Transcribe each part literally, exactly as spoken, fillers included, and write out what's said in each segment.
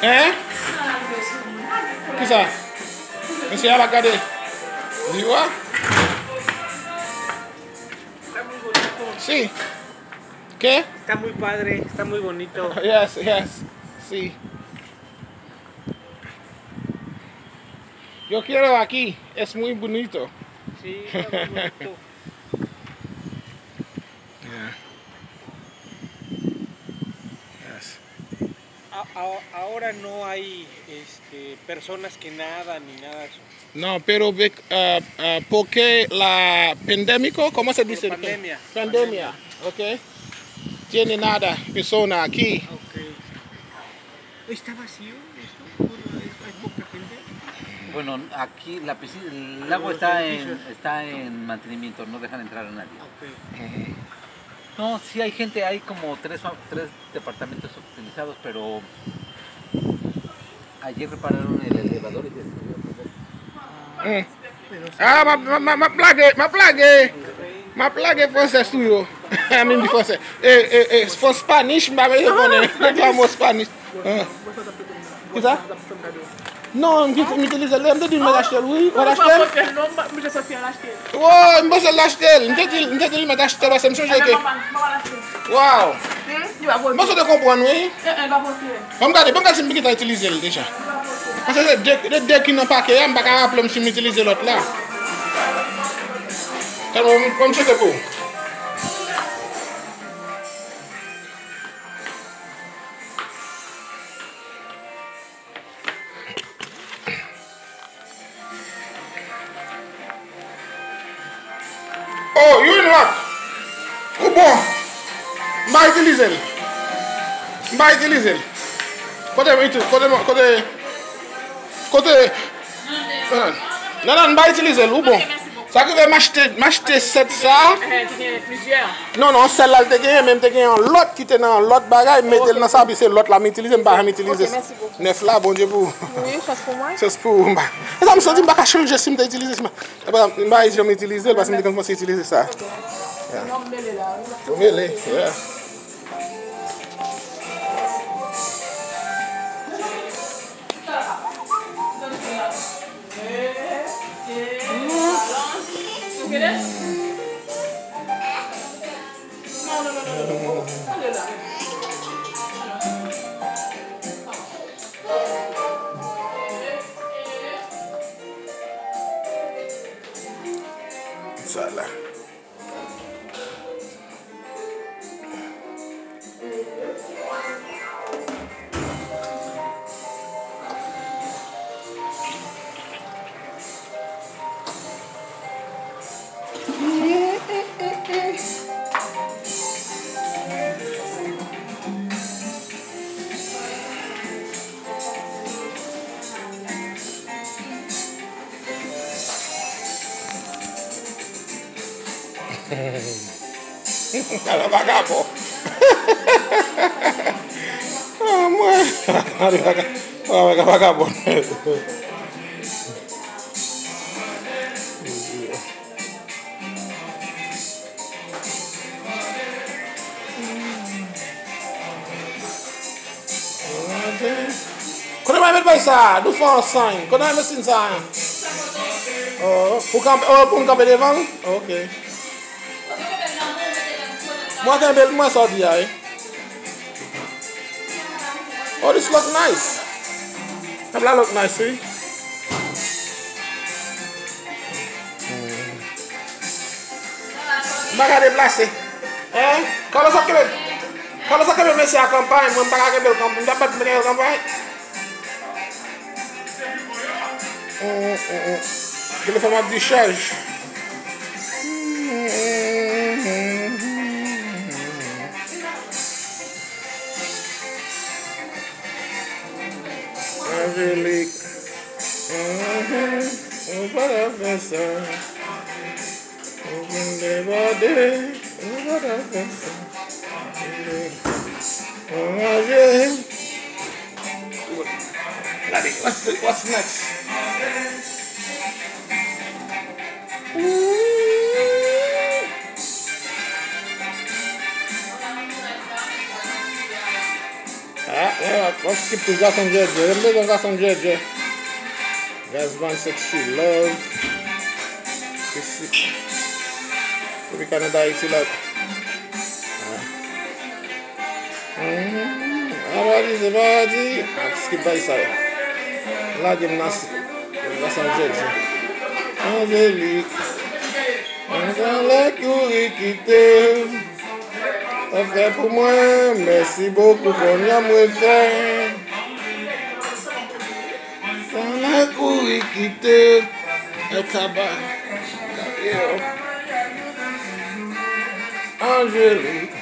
Hein? Kisa? Mesye a pa gade. Viwa? Si. ¿Qué? Está muy padre, está muy bonito. Yes, yes. Sí. Yo quiero aquí. Es muy bonito. Sí, está muy bonito. Yeah. Yes. A- a- ahora no hay este, personas que nadan ni nada de eso. No, pero ve- ah, ah, porque la pandémico, ¿cómo se dice? Por pandemia. Pandemia, ok. Tiene nada, persona aquí. Ok. ¿Está vacío esto? ¿Por- ¿Hay poca gente? Bueno, aquí la piscina, el lago está en, está en mantenimiento, no dejan entrar a nadie. Ok. Eh, no, sí hay gente, hay como tres, fa- tres departamentos utilizados, pero ayer repararon el elevador y se destruyó todo. Mm. Ah, m ap, m ap, m ap, m ap lage, m ap lage. M ap lage fransè sou yo. M di fransè. E, e, e, fò Spanish, m pa bezwen konnen. Reklamo Spanish. Ah. Kisa? Non, m, m itilize l. M te di m mèt achte l, wi. Mèt achte l? Wi, m panse l achte l. M te di, m te di l mèt achte l, paske m sonje ke. Waw. M panse w te konprann, wi. Ban m gade, ban m gade si m gentan itilize l deja. Paske se de, de, de ki nan pake a, m pa ka raple m si m itilize lòt la. Tèlman m, m cheke pou ou. Oh, you in luck. Ou bon. M pa itilize l. M pa itilize l. Kote m iti- kote m- kote kote. Non, non, m pa itilize l. Ou bon. Sa k rive m achte, m achte sèt sa. Non, non, sèl la l te genyen, men m te genyen yon lòt ki te nan yon lòt bagay, m mete l nan sa, pi se lòt la m itilize, m pa janm itilize. Nèf la, Bondye pou ou. Wi, chans pou mwen. Chans pou ou, m pa. E sa m santi m pa ka chanje si m te itilize, si m pa, m pa janm itilize l, paske m te konn panse itilize sa. Yeah. Ou mele, yeah. Sa la. Ala vagabon. Ah, mwen. Ala vaga- ala vagabon. Kote mwen met bay sa? Nou fè yon sign. Kote mwen met sign sa? Oh, pou kanpe, oh, pou m kanpe devan l? Ok. Mwen kenbe l, mwen sa w di a, wi. Oh, this look nice. Tab la look nice, wi. M pa ka deplase. Hein? Carlos ap kenbe, Carlos ap kenbe mesye a kanpay, mwen m pa ka kenbe l kanpay. M t ap bat mesye a kanpay. Hum, hum, hum. Gen de fwa m ap dichaj. Anjelik. Hum, hum. Ou pa ta fè sa. Ou vin debòde, ou pa ta fè sa. Ou manje. Gade, what's, what's next? Ah, mwen wè Bon, skip pou gason djèdjè. Yo bezwen gason djèdjè. Gazman sexy love. Isi. Depi Kanada, Ayiti la. Ah. Hmm, a pa di, se pa di. Ah, skip bay sa yo. Lage m nan s-, nan San Diedzo. Angelik. Mwen sa lè kouri kite. Sa fè pou mwen, mèsi bokou, kounye a m refè. Sa lè kouri kite. E kaba. Yo. Angelik.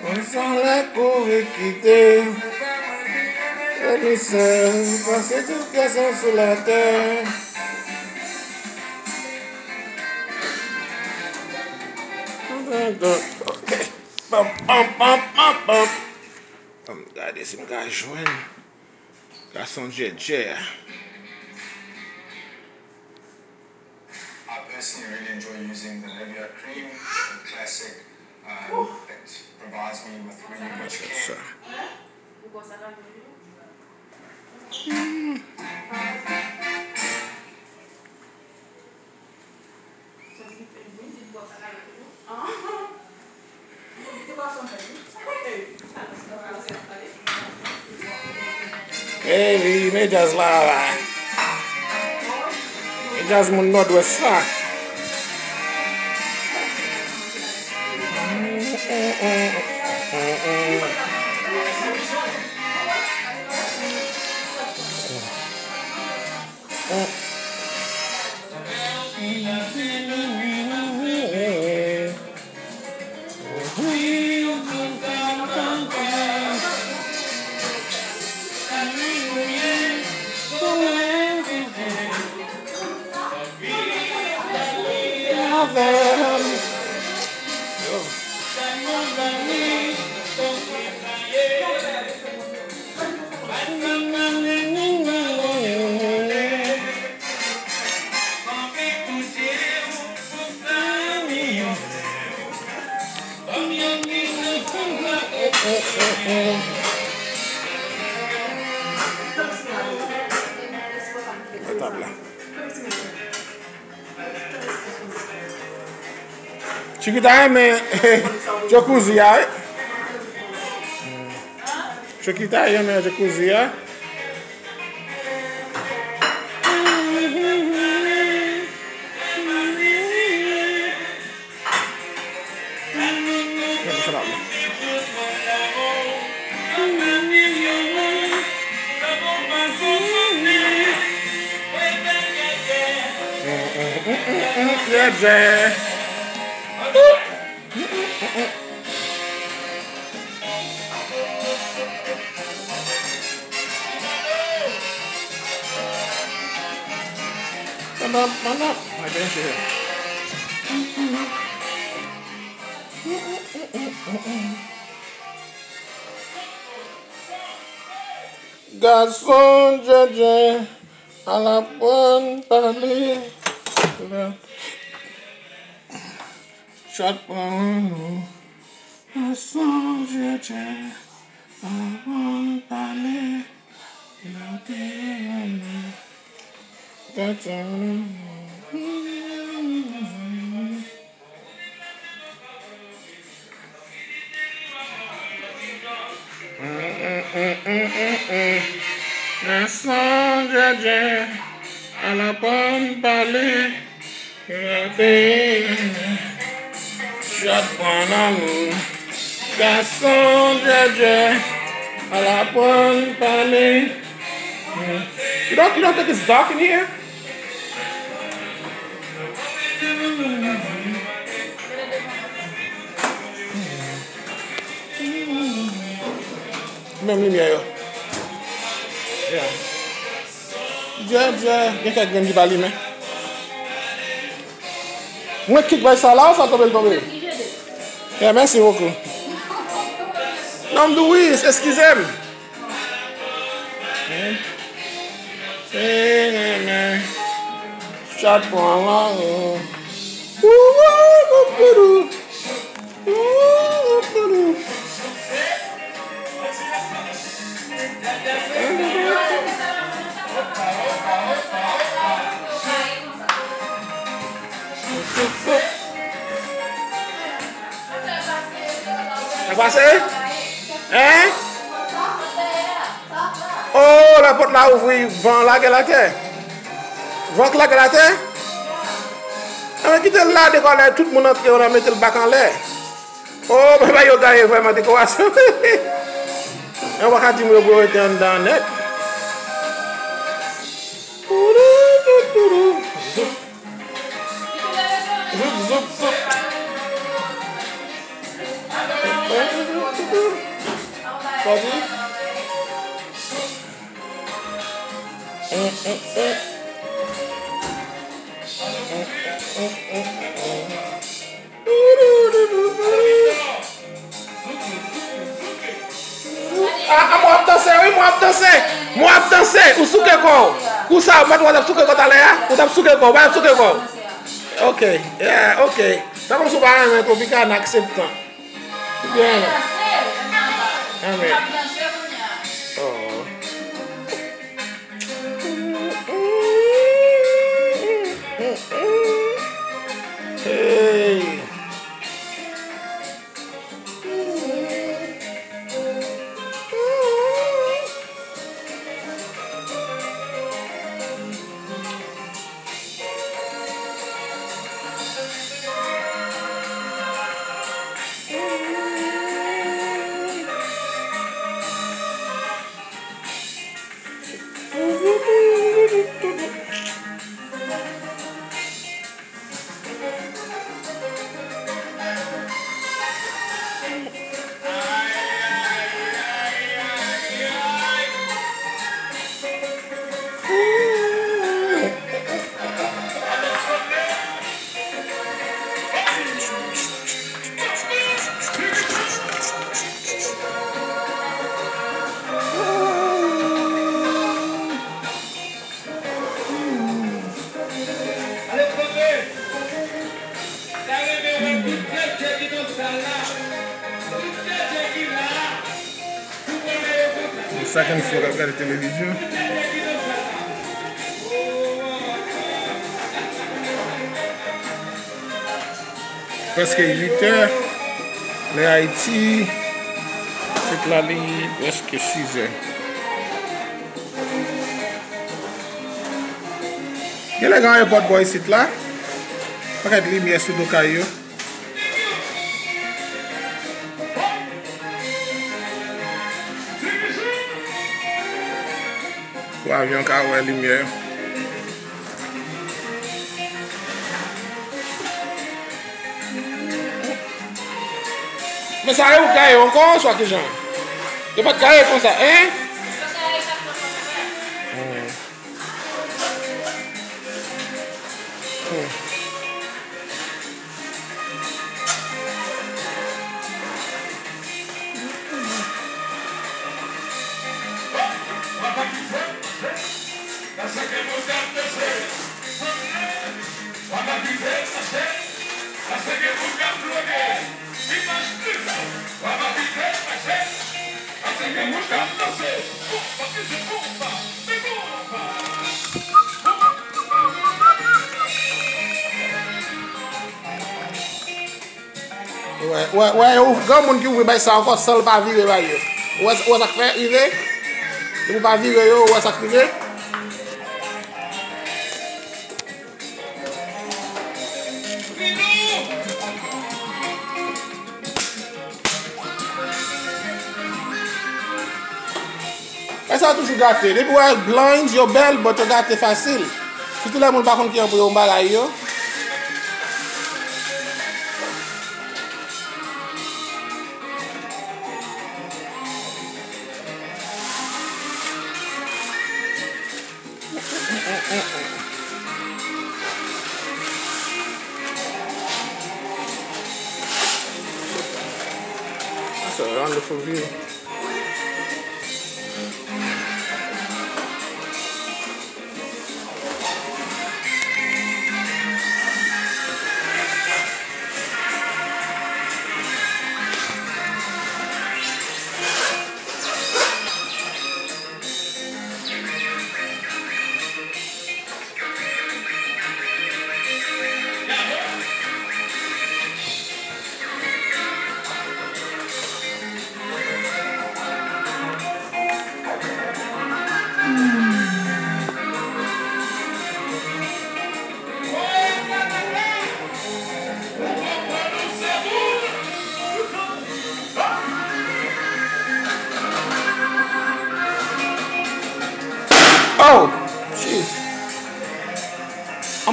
Mwen sa lè kouri kite. Emisè, pase tout gason sou latè. Ok. Pam, pam, pam, pam, pam. Ban m gade si m ka jwenn gason djèdjè a. I personally really enjoy using the Nivea cream, the classic, uh, that provides me with really much care. Ey, men djaz la, la. Men djaz moun Nòdwès la. Tab la. Chikita renmen jacuzzi a, wi. Chikita renmen jacuzzi a. Yeah, yeah. Gason djèdjè, al aprann pale. Chat pran lanmou. Gason djèdjè, al aprann pale. Lè w te renmen. Gason. Gason djèdjè, al aprann pale. Chat pran lanmou. Gason djèdjè, al aprann pale. You don't, you don't think it's dark in here? Menm limyè yo. Yeah. Djè, djè, gen kèk grenn ki pa limen. Mwen kit bay sa la, sa tonbe, l tonbe. Yeah, mèsi bokou. Non, m di wi, eskize m. Hey, man, man. Chat pran lanmou. Ooh, ooh, ooh, ooh, ooh. Pase? Hein? Oh, lè pòt la ouvri, van lage l atè. Van k lage l atè? Anben, kite l la, dekòle, tout moun antre, yo mete l bak anlè. Oh, men bagay yo gaye vrèman, dekorasyon. Yon pa ka di m yo pou yo rete anndan nèt. Zoup, zoup, zoup. Sa di? Ah, ah, mwen ap danse, wi, mwen ap danse. Mwen ap danse. Ou souke kò w. Kou sa, ou pa t ap souke kò w talè a? Ou t ap souke kò w, ou pa t ap souke kò w. Ok, yeah, ok. Sa kòmsi ou pa renmen Tropicana, akseptan. Ou byen renmen. Anmwey. Oh. Hey. Sa k ap fè w ap gade televizyon. Prèske uit è, lè Ayiti, se la li prèske sis è. Genlè gen aewopò bò isit la. Pakèt limyè sou do kay yo. Pou avyon ka wè limyè. Men sa yo gaye ankò, swa kijan? Yo pa t gaye konsa, en? Hmm. Hmm. Wè, wè, wè, ou granmoun ki ouvri bay sa ankò san l pa vire bay yo. Ou wè, ou wè sa k fè rive? Depi w pa vire yo, ou wè sa k rive? Bagay sa yo toujou gate. Depi w wè blinds yo bèl, but yo gate fasil. Sitou lè moun pa konn kijan pou yo anbalay yo. That's a wonderful view.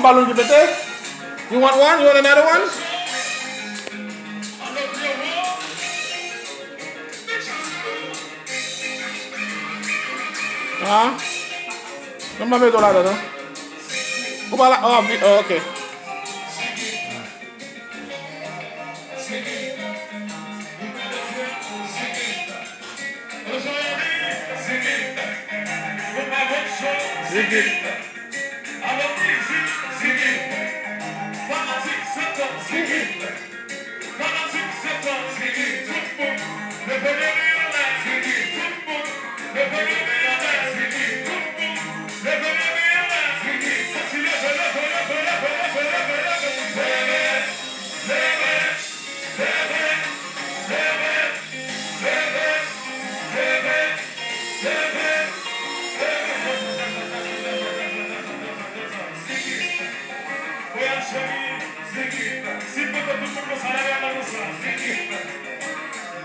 Balon ki pete? You want one? You want another one? Ah? Non, m pa mete w ladan, non. Ou pa la, oh, vi- oh, ok. Zigit.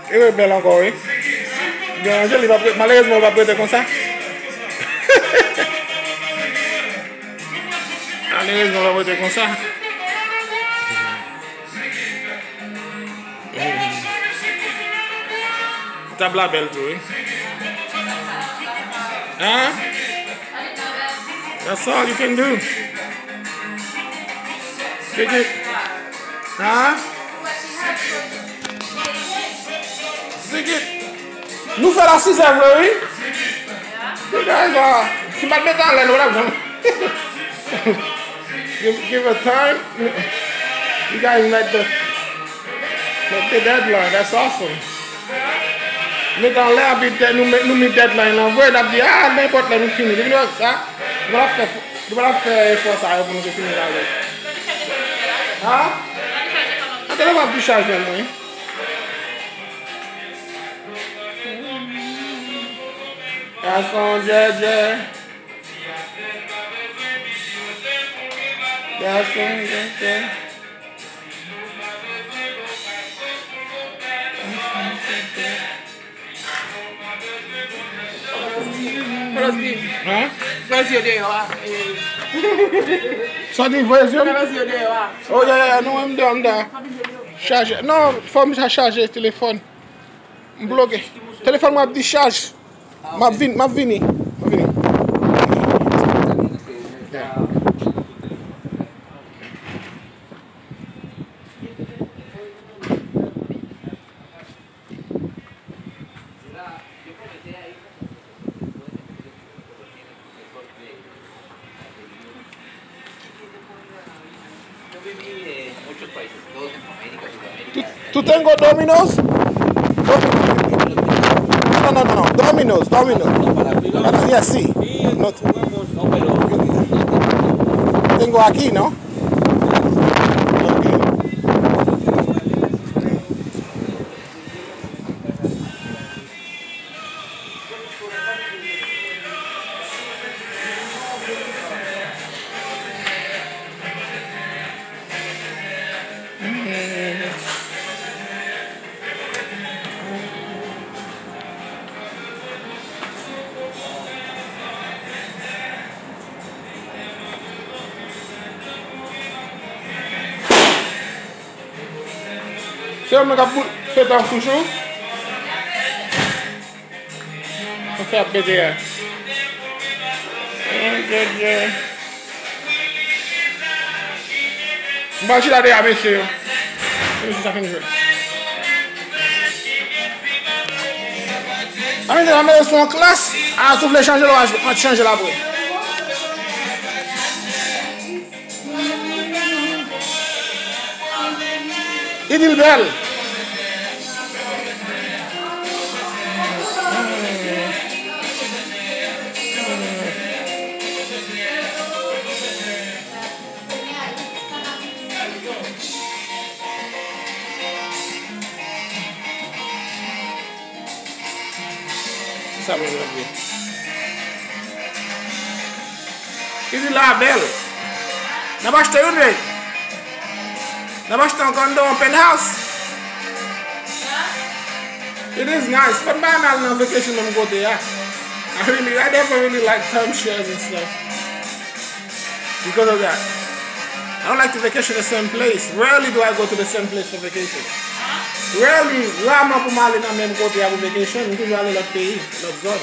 E wi, bèl ankò, wi. Gen Anjeli pa pre- malerezman, ou pa prete konsa. Malerezman, ou pa prete konsa. Tab la bèl tou, wi. Hein? That's all you can do. Zigit. Hein? Zigit. Nou fè l a sizè vre, wi. You guys are, si m pa t mete anlè, nou t ap janm. Give, give us time. You guys met the, met the deadline. That's awesome. Met anlè, epi nou met, nou met deadline lan vre, n ap di, ah, nenpòt lè nou fini. Depi nou, ah, nou pa t ap fè, nou pa t ap fè efò sa yo pou nou te fini la vre. Ha? An telefòn ap di chaj menm, wi. Gason djèdjè. Gason djèdjè. Hein? Voye zye deyò a. Sa di voye zye? Voye zye deyò a. Oh, yeah, yeah, yeah, non, m deyò, m deyò. Chaje. Non, fò m sa chaje telefòn. M bloke. Telefòn mwen ap dichaj. M ap vin, m ap vini. M ap vini. Yeah. Tu, tu tengo Domino's? Domi- No, no, no, no. Domino's, Domino's. Ah, yeah, sí. No, tengo aquí, ¿no? Ok. Se yo menm k ap bout fete an souch ou? Sa fè ap pete a. Ay, ay, ay. M pral chita deyò a, mesye yo. Mesye, sa fin jwe. A, mesye, sa mete sou yon klas. A, si w vle chanje l, w a chanje l apre. Li di l bèl. Sa mwen mande. Li di la bèl. N ap achte youn, wi. N ap achte yon condo, yon penthouse. It is nice. Fò m pa al nan vacation menm kote a. I really, I never really like timeshares and stuff. Because of that. I don't like to vacation the same place. Rarely do I go to the same place for vacation. Rarely, raman pou m ale nan menm kote a pou vacation. M toujou ale lòt peyi, lòt zòn.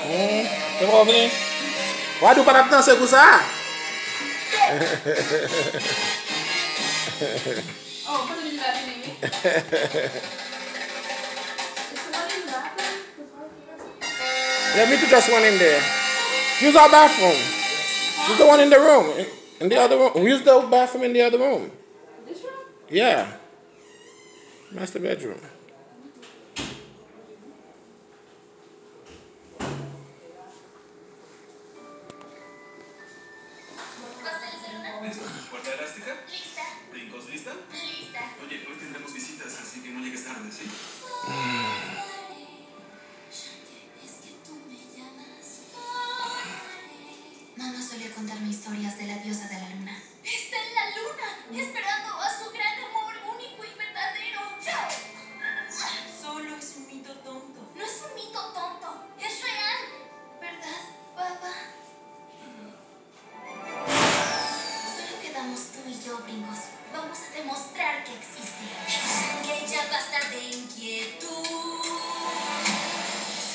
Hmm, se pa vini? Wadou pa t ap danse pou sa. Oh, kote mizik la vini, wi. Let me just one in there. Use our bathroom. Use the one in the room. In, in the other room. Use the bathroom in the other room. This room? Yeah. Master bedroom. ¿Puerta elástica? Lista. ¿Brincos lista? Lista. Oye, hoy tendremos visitas, así que no llegues tarde, ¿sí? Mamá solía contarme historias de la diosa de la luna. Está en la luna, esperando a su gran amor único y verdadero. Solo es un mito tonto. No es un mito tonto, es real. ¿Verdad, papá? Solo quedamos tú y yo, Brincos. Vamos a demostrar que existe. Que ya basta de inquietud.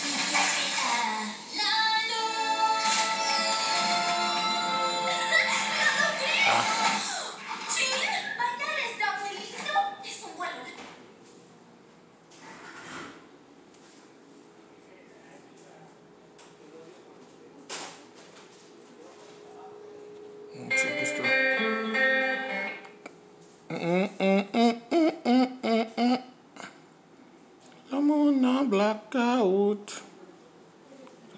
Súbete a la luz. ¡No lo creo! Chin, bailar es de abuelito. Es un vuelo. Yon ti pistol. Lanmou nan blackout.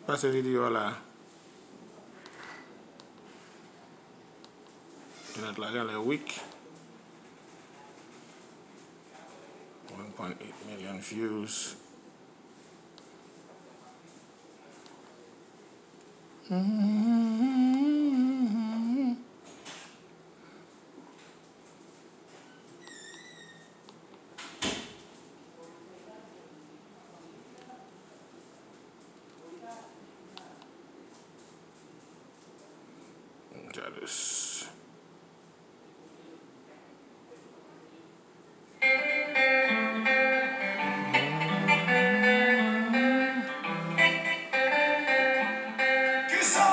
Pase videyo a la. Entènèt la genlè weak. One point eight million views. Jealous. Kisa?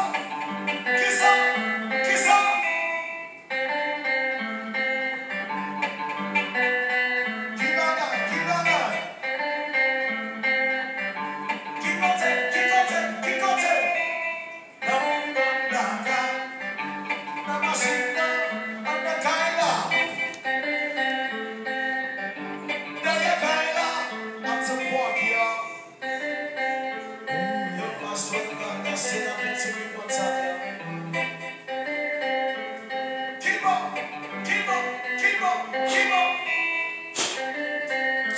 Kisa? Kisa? Ki bagay? Ki bagay? Ki kote? Ki kote? Ki kote? Nan mond nan lakay, nan machin nan, anndan kay la, dèyè kay la, ap tann pòt yo. Yo pa sot nan danse nan piti rimòt sa yo. Kibò, kibò, kibò, kibò.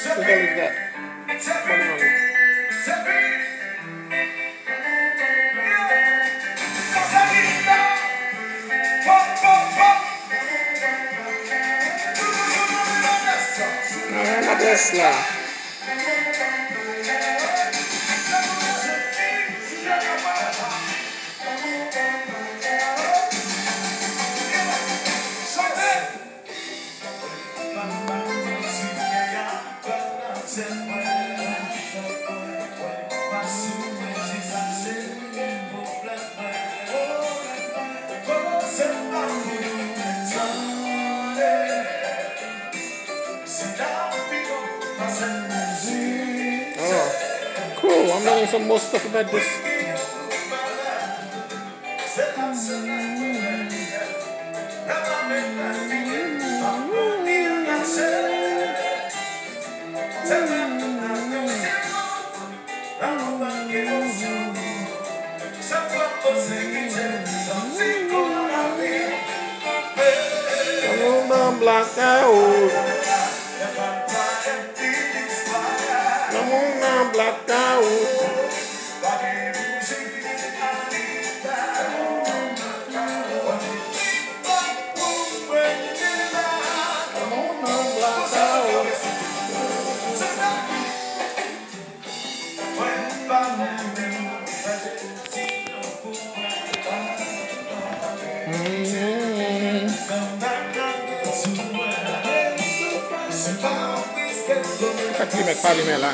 Se fini. Se fini. Se fini. Nan menm adrès la. Oh, cool. I'm learning some more stuff about this. Lanmou nan blakawout. Lanmou nan blakawout. Sa k limen, pa limen la.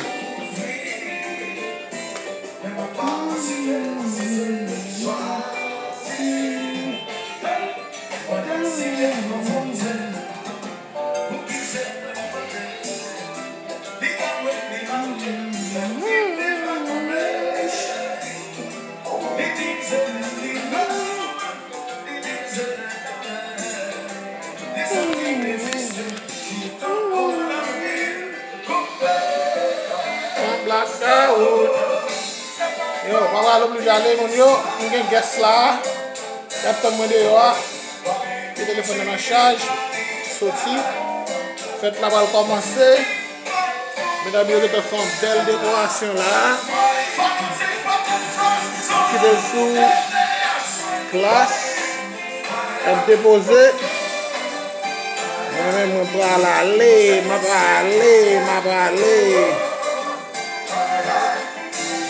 Yon blakawout. Yo, mwen pral oblije ale, moun yo. M gen guest la. Y ap tann mwen deyò a. Mete telefòn nan nan chaj. Soti. Fèt la pral kòmanse. Medam yo gentan fè yon bèl dekorasyon la. Kite sou klas. Ap depoze. Mwen menm, mwen pral ale, m ap ale, m ap ale.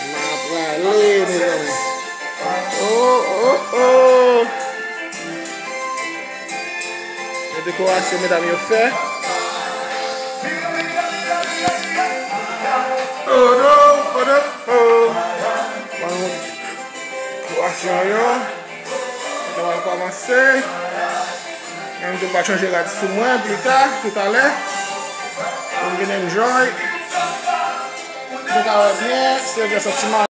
M ap ale, mezanmi. Oh, oh, oh. Yon dekorasyon medam yo fè. Oh, oh, oh, oh. Dekorasyon yo. Sa va kòmanse. Mwen menm tou m pa chanje rad sou mwen, pita, toutalè. Pou m vin enjoy. Nou ka wè byen, se jan santiman.